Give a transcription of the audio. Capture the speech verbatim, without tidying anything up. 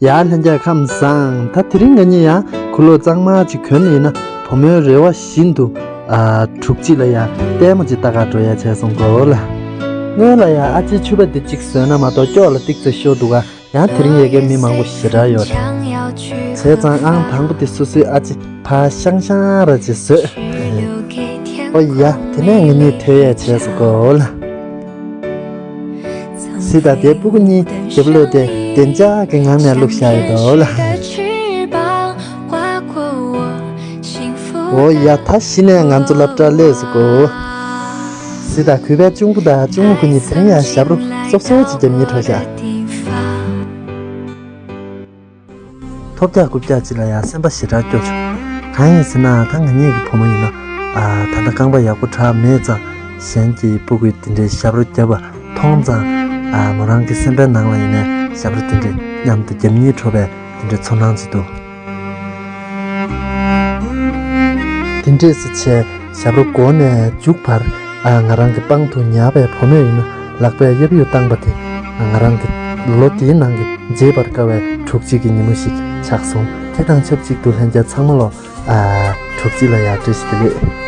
ཡ་ལྷན་རྒྱས་ཁམས་བཟང་། ད་དེ་རིང་ང་གཉིས་ཡང་ཁུ་ལོ་གཙང་མ་ཅིག་གོན་ནས་ཡིན་ན་བུ་མོའི་རེ་བ་བཞིན་དུ་ཨ་དྲུག་གཅིག་ལ་ཡང་ལྟད་མོ་ཅིག་ལྟ་ག་འགྲོ་ཡ་བྱས་སོང་གོ་ལ། སྔོན་ལ་ཡང་ཨ་ཅེ་ཕྱུ་པ་འདི་གཅིག་བཟོས་ན་མ་གཏོགས་སྐྱོག་ལ་ཏིག་ཙེ་ཤོར་འདུག་ག་ཡང་དེ་རིང་ཡ་གི་མི་མང་པོ་ཞེ་དྲག་ཡོད་རེད། བྱས་ཙང་ཨང་དང་པོ་དེ་སོ་སོའི་ཨ་ཅེ་ཕ་ཤང་ཤང་ར་ཅིག་བཟོས། ཨོ་ཡ་དེ་ནས་ང་གཉིས་ཐོན་ཡ་བྱས་སོང་གོ་ལ། སི་ཏ་དེ་སྤུ་གུ་གཉིས་རྒྱབ་ལོགས་དེ་བདེ་འཇགས་ཀྱི་ངང་ནས་བླུགས་བཞག་ཡོད་དོ་ལ། ཨོ་ཡ་ད་གཞི་ནས་ང་ཚོ་སློབ་གྲྭར་སླེབས་སོང་གོ། སི་ཏ་གུས་པས་གཅུང་པོ་དང་གཅུང་མོ་ཁོ་གཉིས་དེ་རིང་ཡང་ཞབས་བྲོ་སོབ་སོབ་ཅིག་རྒྱབ་སྙིང་བྲོ་བཞག་ཐོབ་རྒྱག་རྐུབ་རྒྱག་ཅིག་ལ་ཡང་སེམས་པ་ཞེ་དྲག་སྐྱོ་བྱུང་། གང་ཡིན་ཟེར་ན་ད་ང་གཉིས་ཀྱི་བུ་མོ་ཡིན་ན་ཨ་ད་ལྟ་རྐང་པ་ཡག་པོ་དྲག་མེད་ཙང་གཞན་གྱི་སྤུ་གུས་དེ་འདྲའི་ཞབས་བྲོ་བརྒྱབ་པ་མཐོང་ཙང་ཨ་མོ་རང་གི་སེམས་པའི་ནང་ལ་ཡིན་ནའི་ཞབས་བྲོ་དེ་འདྲའི་མཉམ་དུ་རྒྱབ་སྙིང་བྲོ་བའི་དེ་འདྲའི་ཚོར་སྣང་ཅིག་འདུག་དེ་འདྲས་སེ་བྱས་ཞབས་བྲོ་འགོ་ནས་མཇུག་བར་ཨ་ང་རང་གི་པང་དུ་ཉར་བའི་བུ་མོས་ཡིན་ན་ལག་པས་གཡབ་གཡུག་བཏང་པ་དེ་ང་རང་གི་ལོ་དེའི་ནང་གི་བརྗེད་པར་དཀའ་བའི་དྲུག་གཅིག་གི་ཉིན་མོ་ཞིག་ཆགས་སོང་། དེ་དང་ཆབས་ཅིག་ཏུ་ལྷན་རྒྱས་ཚང་མ་ལོ་ཨ་དྲུག་གཅིག་ལ་ཡར་བཀྲ་ཤིས་བདེ་ལེགས།